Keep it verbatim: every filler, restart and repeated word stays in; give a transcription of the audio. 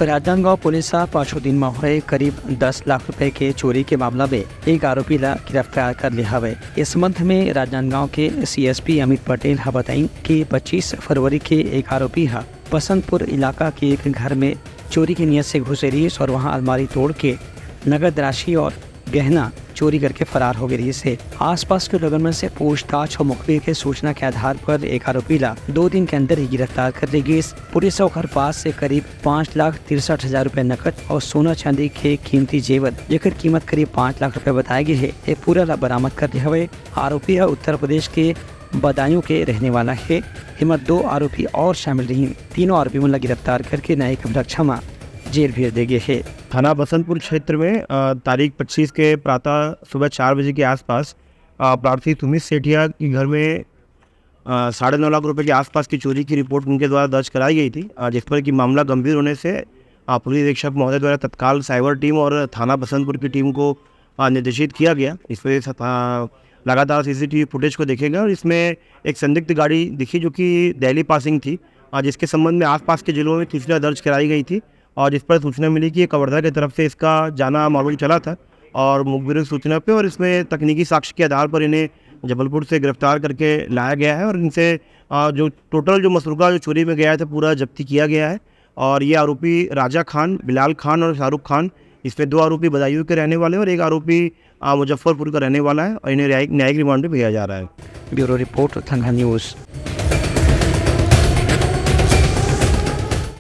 Rajnandgaon police ह पाछू दिन म होए करीब दस लाख रुपए के चोरी के मामला में एक आरोपी ला गिरफ्तार कर ले हवे। इस संबंध में राजनांदगांव के सीएसपी अमित पटेल ह बताइन कि पच्चीस फरवरी के एक आरोपी ह बसंतपुर इलाका के एक घर में चोरी के नियत से घुसे रहिस और वहां अलमारी तोड़ के नगद राशि और गहना चोरी करके फरार हो गे रहिस हे। आसपास के लोगन मन से पूछताछ और मुखबिर के सूचना के आधार पर एक आरोपी ला दो दिन के अंदर ही गिरफ्तार कर ले गिस। पुलिस ह ओकर पास से करीब पाँच लाख तिरसठ हजार रुपए नकद और सोना चांदी के कीमती जेवर, जेकर कीमत करीब पाँच लाख रुपए बताए गे हे, ये पूरा ला बरामद कर ले हवे। आरोपी ह उत्तर प्रदेश के बदायूं के रहने वाला हे। एमा दो आरोपी और शामिल रहिन। तीनों आरोपी मन ला गिरफ्तार करके न्यायिक अभिरक्षा म जेल भेज दे गे हे। थाना बसंतपुर क्षेत्र में, अ, तारीख पच्चीस के प्रातः सुबह चार बजे के आसपास, अ, प्रार्थी सुमित सेठिया के घर में, अ, साढ़े नौ लाख रुपए के आसपास की चोरी की रिपोर्ट उनके द्वारा दर्ज कराई गई थी, अ, जिस पर कि मामला गंभीर होने से, अ, पुलिस अधीक्षक महोदय द्वारा तत्काल साइबर टीम और थाना बसंतपुर की टीम को, अ, निर्देशित किया गया। इस पर स-, अ, लगातार सीसीटीवी फुटेज को देखेगा और इसमें एक संदिग्ध गाड़ी दिखी जो कि दिल्ली पासिंग थी, अ, जिसके संबंध में आसपास के जिलों में सूचना दर्ज कराई गई थी और जिस पर सूचना मिली कि ये कवर्धा की तरफ से इसका जाना मालूम चला था और मुखबिर की सूचना पे और इसमें तकनीकी साक्ष्य के आधार पर इन्हें जबलपुर से गिरफ्तार करके लाया गया है और इनसे, अ, जो टोटल जो मसरूका जो चोरी में गया था, पूरा जब्ती किया गया है। और ये आरोपी राजा खान, बिलाल खान और शाहरुख खान, इसमें दो आरोपी बदायूं के रहने वाले हैं और एक आरोपी, अ, मुजफ्फरपुर का रहने वाला है और इन्हें न्यायिक, न्यायिक रिमांड पे भेजा जा रहा है। ब्यूरो रिपोर्ट, तंगहा न्यूज़।